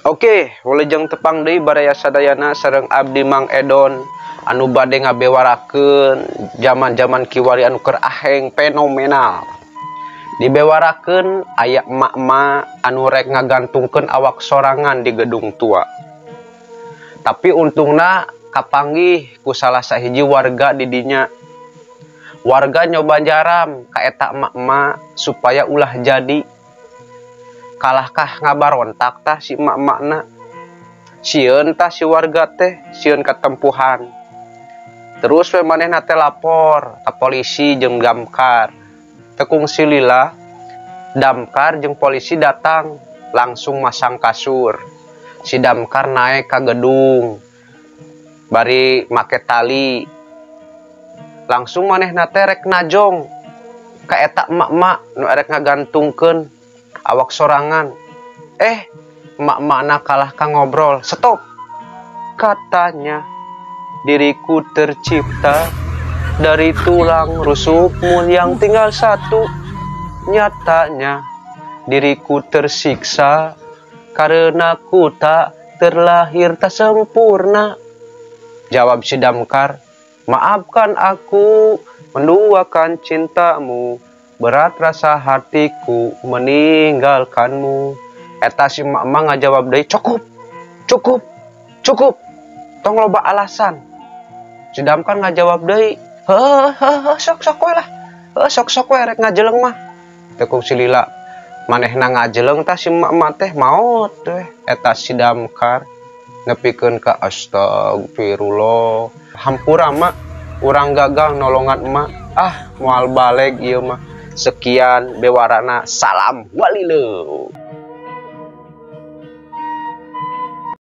Oke, wilujeng tepang deui baraya sadayana sareng abdi Mang Edon anu bade ngabewarakeun zaman-zaman kiwari anu keur aheng fenomenal. Dibewarakeun aya emak-emak anu rek ngagantungkeun awak sorangan di gedung tua. Tapi untungna kapanggih ku salah sahiji warga di dinya. Warga nyoba jaram ka eta emak-emak supaya ulah jadi. Kalahkah ngabarontak tah si emak-emakna. Sieun tah si warga teh, sieun katempuhan. Terus we manehna teh lapor ka polisi jeung damkar. Teu kungsi lila, damkar jeung polisi datang langsung masang kasur. Si damkar naik ka gedung bari make tali. Langsung manehna teh rek najong ka eta emak-emak nu erek ngagantungkeun awak sorangan. Emak-emakna kalah ka ngobrol. Stop. Katanya diriku tercipta dari tulang rusukmu yang tinggal satu. Nyatanya diriku tersiksa karena ku tak terlahir tak sempurna. Jawab si damkar, maafkan aku menduakan cintamu, berat rasa hatiku meninggalkanmu. Eta si emak-emak ngajawab deui, cukup, cukup, cukup, tong loba alasan. Si damkar ngajawab deui, heuh heuh sok sok we lah, heuh sok sok we rek ngajeleng mah. Teu kungsi lila manehna ngajeleng tah si emak-emak teh maot weh. Eta si damkar nepikeun ka astagfirullah, hampura mak, urang gagal nolongan emak, ah moal baleg ieu mah. Sekian bewarana, salam walileuh.